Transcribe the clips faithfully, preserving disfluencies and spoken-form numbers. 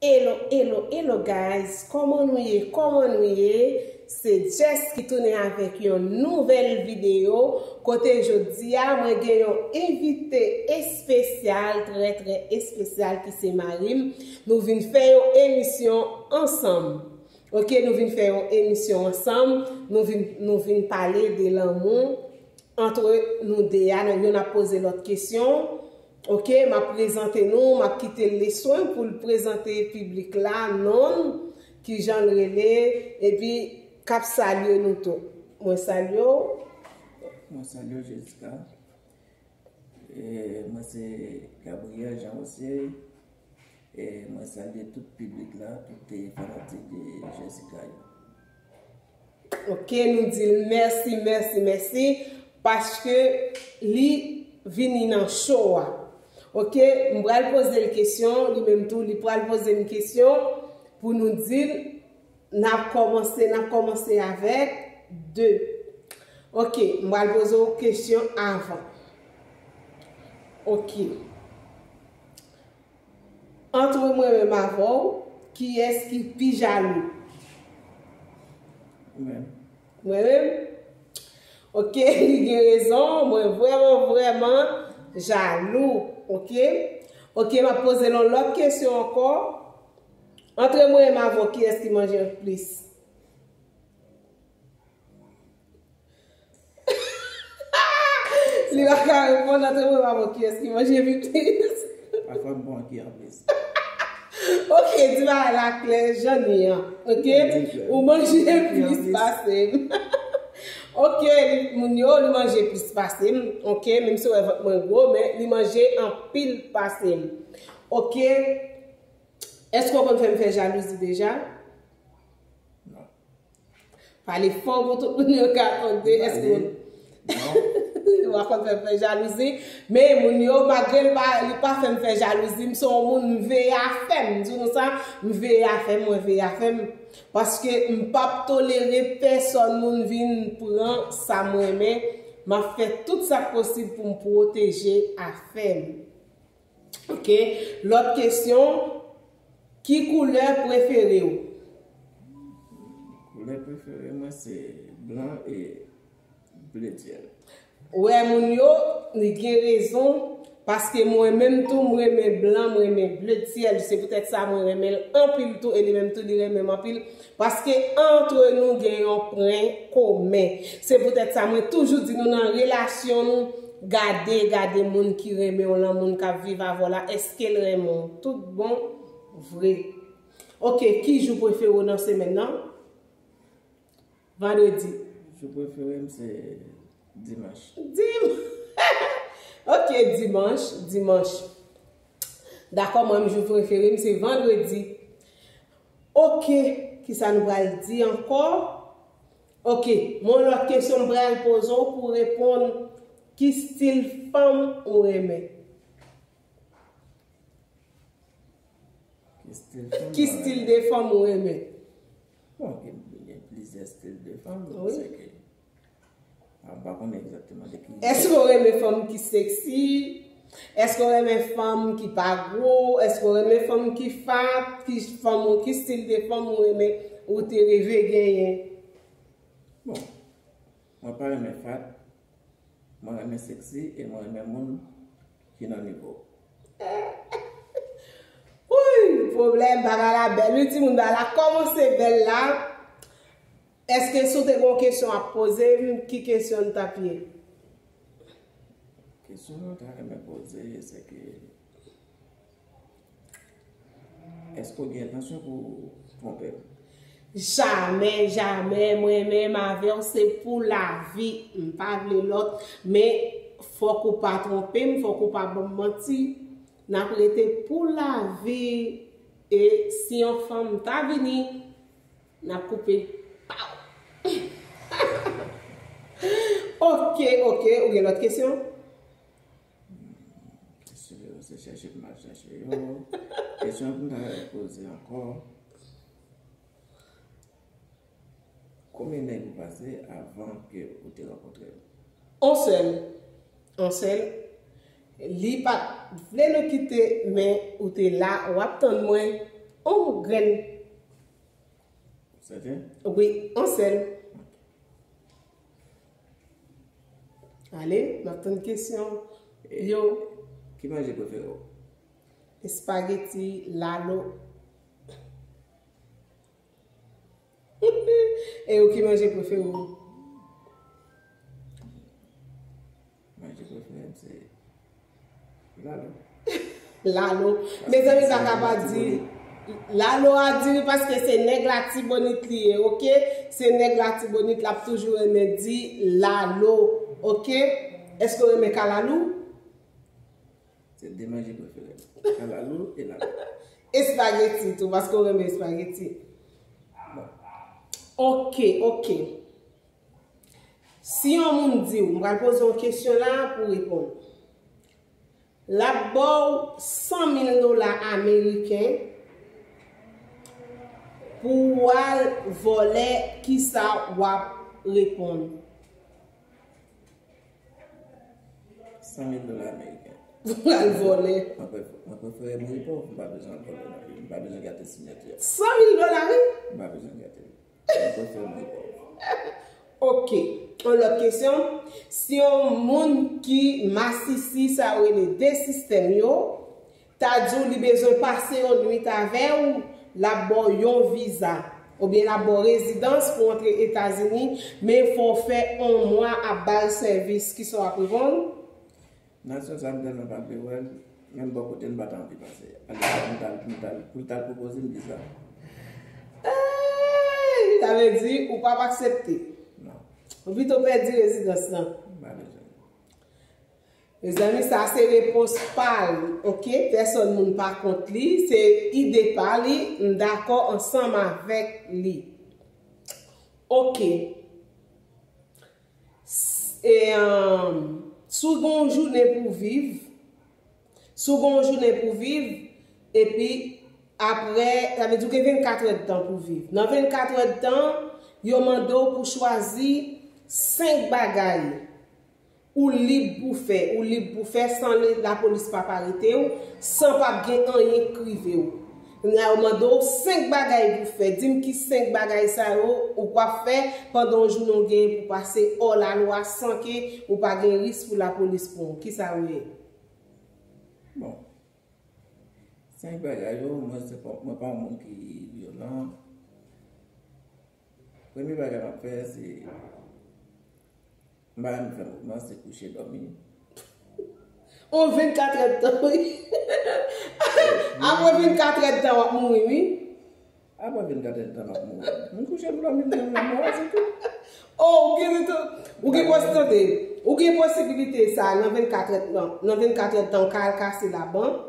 Hello, hello, hello guys, kòman nou ye, kòman nou ye? Se Jess ki tounen avèk yon nouvèl videyo, kote jodi a mwen gen yon envite espesyal, trè trè espesyal ki se mari m. Nou vin fè yon emisyon ansanm. Ok, nou vin fè yon emisyon ansanm, nou vin, nou vin pale de lanmou antre nou de a, yonn ap poze lòt kesyon. Ok, m ap prezante nou, m ap kite l leswen pou l prezante piblik la, non l, kijan l rele, epi k ap salye nou tou. Mwen salye w. Mwen salye w, Jessica. E, mwen se Gabriel Jean Rosier. E, mwen salye tout piblik la, tout, e, fanatik de Jessica yo. Ok, nou di l mèsi, mèsi, mèsi, paske li vini nan show a. Ok, m pral poze l kesyon, li menm tou, li pral poze m kesyon pou nou di l, n ap kòmanse, n ap kòmanse avèk de. Ok, m pral poze w kesyon avan. Ok. Antre mwen menm avè w, kiyès ki pi jalou? Ou menm. Mwen menm? Ok, li gen rezon, mwen vrèman, vrèman jalou. Ok? Ok, m ap poze l yon lòt kesyon ankò. Antre mwen menm avè w, kiyès ki manje plis? Li pa ka reponn, antre mwen pa bon kiyès ki manje pi plis. Pafwa m bon anki anplis. Ok, di bagay la klè, jan li an. Ok, ou manje plis pase m. Ok, moun yo, li manje plis pase m. Ok, menm si w wè vant mwen gwo, men li manje anpil pase m. Ok, èske w konn fè m fè jalouzi deja? Non. Pale fò pou tout moun yo ka tande. Èske ou pa konn fè, fè jalouzi? Men moun yo, malgre li pa, li pa fè m fè jalouzi, m se yon moun m veye afè m. M di nou sa, m veye afè m, mwen veye afè m. Paske m p ap tolere pèsòn moun vin pran sa m renmen. M ap fè tout sa k posib pou m pwoteje afè m. Ok. Lòt kesyon, ki koulè prefere w? Koulè prefere mwen se blan e ble syèl. Ou wè moun yo, li gen rezon, paske mwen menm tou, mwen renmen blan, mwen renmen ble syèl. Se poutèt sa mwen renmen l anpil tou, e li menm tou, li renmen m anpil. Paske antre nou gen yon pwen komen. Se poutèt sa mwen toujou di nou nan relasyon nou, gade, gade moun ki renmen w lan, moun k ap viv avè w la, èske l renmen w tout bon vre? Ok, ki jou prefere w nan semèn nan? Vandredi. Jou prefere m se dimanch. Dim-, ok, dimanch, dimanch. Dakò, mwen menm jou prefere m se vandredi. Ok, kisa nou pral di ankò? Ok, yon lòt kesyon m pral poze w pou w reponn, ki stil fanm ou renmen? Ki stil fanm? Ki stil de fanm ou renmen? Bon, gen, gen plizyè stil de fanm, wi. Se ke, ah, m pa konnen egzakteman de ki. Èske w renmen fanm ki seksi? Èske w renmen fanm ki pa gwo? Èske w renmen fanm ki fat? Ki fanm ou, ki stil de fanm ou renmen, ou te reve genyen? Bon, mwen pa renmen fat, mwen renmen seksi e mwen renmen moun ki nan nivo. Wouy, pwoblèm, bagay la bèl wi timoun, bagay la kòmanse bèl la. Èske si w te gen yon kesyon ap poze m, ki kesyon l t ap ye? Kesyon mwen ta renmen poze se ke, èske w gen entansyon pou w twonpe m? Jamè, jamè, mwen menm avè w se pou lavi. M pa vle lòt, men fòk ou pa twonpe m, fòk ou pa ban m manti. N ap rete pou lavi. E si yon fanm ta vini, n ap koupe. Paw! Ok, ok. Ou gen lòt kesyon? Kesyon yo, se chèche pou m al chèche yo. Kesyon pou m ta poze ankò. Konbyen nèg ou pase avan ke ou te rankontre m? On sèl. On sèl. Li pa t vle nou kite, men ou te la, w ap tann mwen. On grenn. Sèten? Wi, on sèl. Ale, m ap tann kesyon yo. Ki manje prefere w? Espageti, lalo. E ou, ki manje prefere w? Manje prefere m se lalo. Lalo. Mezanmi, pa ka pa di lalo a di wi, paske se nèg Latibonit li ye, oke? Se nèg Latibonit, l ap toujou renmen di lalo, oke? Èske w renmen kalalou? Se de manje prefere m. Kalalou e lalo. Espageti tou, paske w renmen espageti. Bon. Oke, oke. Si yon moun di w, m pral poze yon kesyon la pou w reponn. L ap ba w san mil dola ameriken pou w al vòlè, kisa w ap reponn? San mil dola ameriken. Pou w al vòlè. Mwen pref- mwen prefere mouri pòv, m pa bezwen vòlè nan vi m, m pa bezwen gate sinyati a. San mil dola, wi. M pa bezwen gate. Mwen prefere mouri pòv. Oke. Yon lòt kesyon. Si yon moun ki masisi, sa yo rele de sistèm yo, ta di w li bezwen pase yon nwit avè w, l ap ba w yon viza, oubyen l ap ba w rezidans pou w antre Etazini, men fò w fè yon mwa ap ba l sèvis, kisa w ap reponn? Nasyon sa m tèlman pa vle wè l, menm bò kote m pa t anvi pase. Alè m t al, m t al, pou l t al pwopoze m viza. Ey, sa vle di ou p ap aksepte. Non, Ou pito pèdi rezidans lan. m pa bezwen. Mezanmi, sa se repons pa l, oke? Pèsòn moun pa kont li, se ide pa li, m dakò ansanm avèk li. Oke. S- E, um, si w gen yon jounen pou viv, si w gen yon jounen pou viv, epi apre, sa vle di w gen vennkat èdtan pou viv. Nan vennkat èdtan, yo mande w pou chwazi senk bagay ou lib pou fè, ou lib pou fè san le- lapolis p ap arete w, san p ap gen anyen k rive w. Kounya yo mande w senk bagay pou fè. Di m ki senk bagay sa yo ou p ap fè pandan yon jounen w genyen pou pase hors la loi san ke ou pa gen risk pou lapolis pran w. Kisa yo ye? Bon. Senk bagay yo, mwen se pa, mwen pa yon moun ki vyolan. Premye bagay m ap fè, se, m pa renmen fè mouvman, se kouche dòmi. On vennkat èdtan, wi. Apre vennkat èdtan, w ap mouri, wi. Apre vennkat èdtan, m ap mouri. M kouche, m dòmi, m dòmi, m mouri, se tou. Oh, ou gen tou, ou gen posibilite, ou gen posibilite sa nan vennkat èdtan, nan vennkat èdtan, ou ka al kase labank,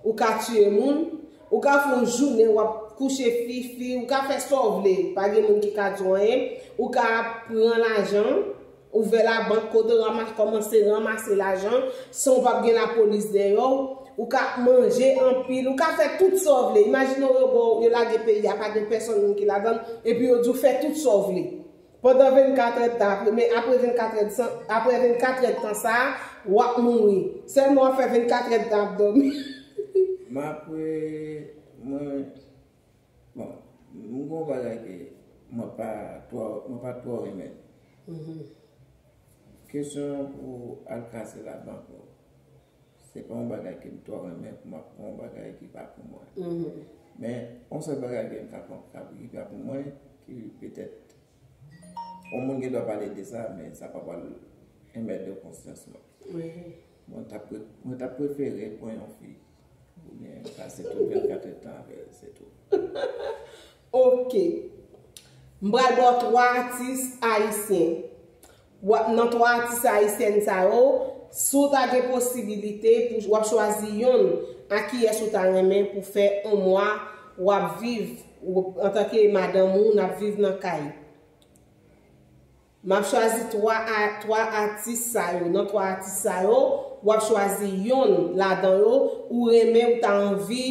ou ka tiye moun, ou ka fè yon jounen, w ap kouche fifi, ou ka fè sa w vle, pa gen moun ki ka di w anyen, ou ka pran lajan, ouvè labank kote w ranmase, kòmanse ranmase lajan, san w p ap gen lapolis dèyè w, ou ka manje anpil, ou ka fè tout sa w vle. Imajine w yo ba w, yo lage peyi a, pa gen pèsonn moun ki ladan l, epi yo di w fè tout sa w vle. Pandan vennkat èdtan, apre, men apre vennkat èdtan, apre vennkat èdtan sa a, w ap mouri. Sèlman w ap fè vennkat èdtan ap dòmi. Men apre, mwen, bon, m gen yon bagay ke mwen pa twò, mwen pa twò renmen. Kesyon pou al kase labank, se pa yon bagay ke m twò renmen pou m ap pran yon bagay ki pa pou mwen. Men, yon sèl bagay ke m ka pran, ka, ki pa pou mwen, ki petèt, yon moun gen dwa pale de sa, men sa pa pral enmède konsyans mwen. Mwen t ap pre- mwen t ap prefere pran yon fi, oubyen pase tout vennkat èdtan avè l, se tou. Oke. M pral ba w twa atis ayisyen. W ap, nan twa atis ayisyèn sa yo, si w ta gen posibilite pou w ap chwazi yonn, a kiyès ou ta renmen pou fè yon mwa w ap viv, w, antanke madanm ou, n ap viv nan kay? M ap chwazi twa a- twa atis sa yo. Nan twa atis sa yo, w ap chwazi yonn ladan yo ou renmen, ou ta anvi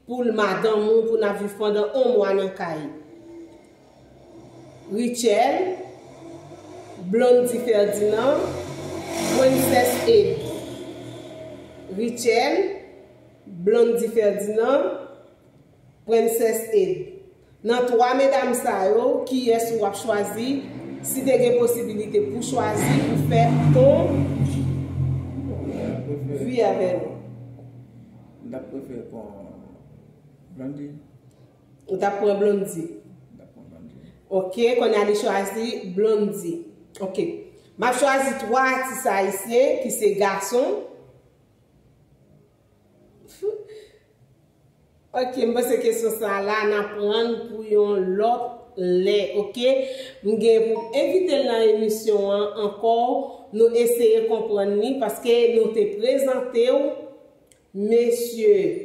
pou l madanm ou, pou n ap viv pandan yon mwa nan kay. Rutshelle, Blondy Ferdinand, Princess Ed. Rutshelle, Blondy Ferdinand, Princess Ed. Nan twa medam sa yo, kiyès ou ap chwazi, si te gen posibilite pou chwazi pou fè ton vi avè nou? M t ap prefere pran Blondie. Ou t ap pran Blondie. M t ap pran Blondie. Ok, kounye a li chwazi Blondie. Ok. M ap chwazi twa atis ayisyen ki se gason. Ok, m panse kesyon sa la n ap pran pou yon lòt lè, ok? M gen pou m envite l nan emisyon an ankò, nou eseye konprann li paske nou te prezante w mesye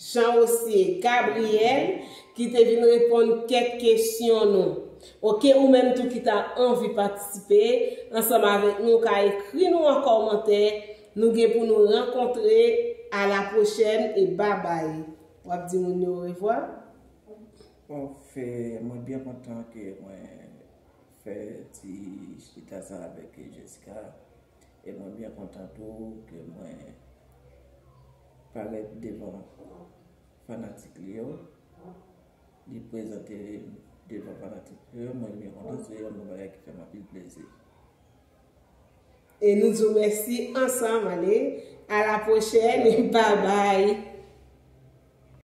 Jean Osier Gabriel ki te vin reponn kèk kesyon nou. Ok, ou menm tou ki ta anvi patisipe ansanm avèk nou, ka ekri nou an kòmantè. Nou gen pou nou rankontre. A la pwochèn e babay. W ap di moun yo orevwa? Bon, fè, mwen byen kontan ke mwen fè ti chita sa avèk Jessica. E mwen byen kontan tou ke mwen parèt devan fanatik li yo. Li prezante devan fanatik li yo. Mwen byen kontan, se yon bon bagay ki fè m anpil plezi. E nou di w mèsi ansanm, ale. A la pwochèn, babay.